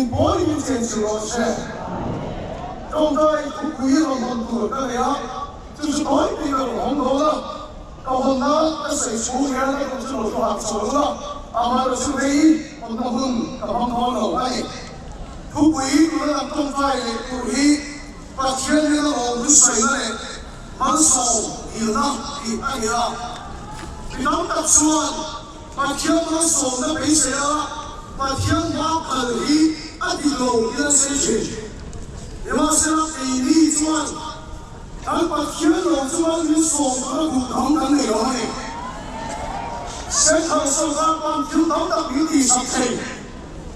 Min pawlin min chenchilh rawh se. Tawngtai thupui rawn hawn tur ka nei a, chu chu tawi tih ka rawn hawng dawn a. Ka hawn nan ka sawi chhung hian ka tum chu lo hluah chho lo la, amaherawh chu rei hawnna hun ka hmang dawn lo a ni. Thupui tuna kan tawngtai leh tur hi Pathian hian a lawm hrisawina leh malsawm dilna tih a ni a. Mi tam tak chuan Pathian malsawmna beisei a, Pathian hma phal hi a dik lo tiin an sawi thin. Nimahsela keini chuan kan Pathian lo chuan min sawm tura duh dang kan nei lo a ni. Central sorkar pawn thil tam tak min tihsak thei.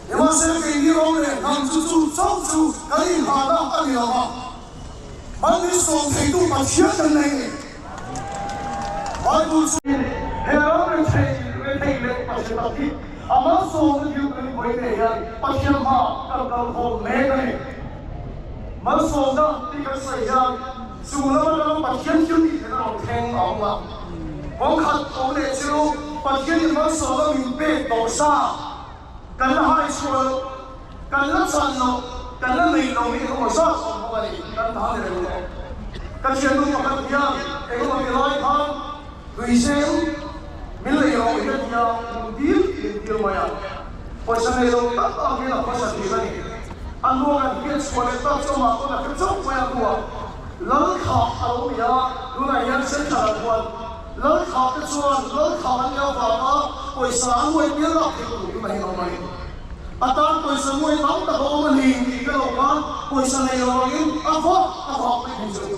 Nimahsela keini rawng leh hnam chu chu chauh chu kan inhahna a ni lo va, mal min sawm theitu Pathian kan nei a ni. Bible chuan he ram rethei rethei leh Pathian tak hi a malsawmna thil kan inpawih nei hian Pathian hmaah kan kal khawm mek a ni. Malsawmna tih kan sawi hian chung lam atanga Pathian thil tih theihna rawn thleng a awm a. Kawngkhat awm leh chu Pathianin malsawmna min pek tawh sa kan la hai chhuah loh, kan la chan loh, kan la nei lo hi engemaw zat awm bawk a ni, kan ta ni reng tawh. Ka thiannu pakhat hian engemaw ti lai khan tuizem min lei rawh hi a ti a, min dil min dil mai a, pawisa nei lo tak ang hian a pawisa thin a ni. A hnua kan hriat chhuah leh tak chu amah pawn a hre chauh mai a hnuah Lalthah a lo ni a, tunah hian Central ah chuan Lalthah te chuan Lalthah an nia vanga pawisa an nuai pial lak theih tur hi mai lo mai. A tan pawisa nuai tam tak a awm a ni tih ka lo khan pawisa nei lo angin a vak a vak mai thei chu.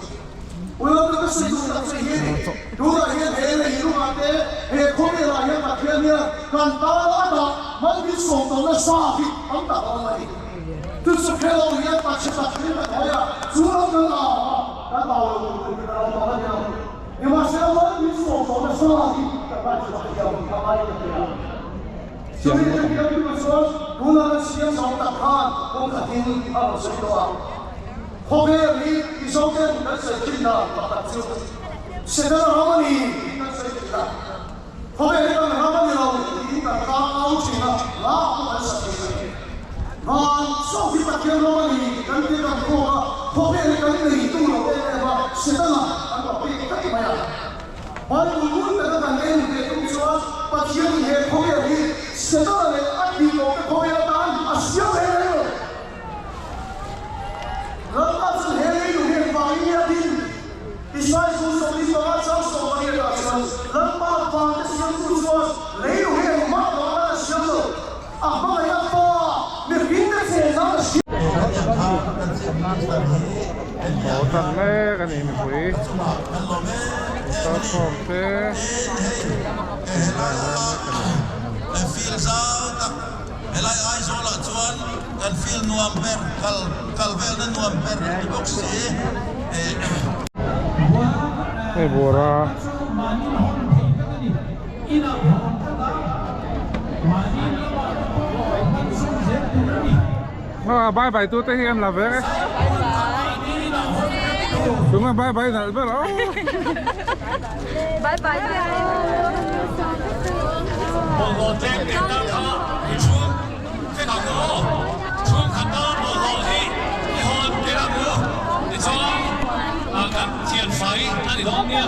Uilam ka sawi duh tak che hi tunah hian he lei lungah te he khawvelah hian Pathian hian kan tan a dah malbinsawm tawhna sa hi tam tak a awm a ni. Chu chu hre lo hian pachhe patling ka thawi a, chu lo kan au a, kan au lo tur tur hi ka lo tawh a ni lo. Nimahsela mal min sawm tawh nasa hi ka ngaihtuah thiam a ngai ka ti a. Chumi te hian mi chuan tunah kan siam zawng tak khan kawng khatin a rawn sawi tawh a. Khawvel hi Mizo ten kan sawi thin dan pakhat chu Setana ram a ni tih kan sawi thin a. Khawvel hi kan ram a ni lo tiin kan tlang au thin a, hla pawh kan sa thin a ni. Van chauh hi Pathian ram a ni tih kan ti kan kawk a, khawvel hi kan nei tum lo em em a, Setana kan va pek tlat mai a. Bible ngun taka kan en ve tum chuan Pathianin he khawvel hi Setana leh a tih tawhte khawvel atan a siam reng reng lo. Lalpa chuan he leilung hi engvangin nge a din? Israel chu 45 chang 18 ah chuan Lalpa vangte siamtu chuan leilung hi engmah lo atan a siam lo. A hmangaih a Pa, mihringte chen nan a siam. Haw tan mek a ni mipui kalkhawm te Helai Aizawlah chuan kan field nuam ber, kal kal velna nuam ber an ti bawk si. Hei bura. Ah bye bye tu te hi an la ve e. Tunga bye bye nalh ber aw. Bye bye. Bawlhhlawh tlem teh tak kha i chhung vek ang aw. Chhungkhat tan bawlhhlawh hi i hawn tel ang u. Tichuan kan thianfai a ni dawn nia.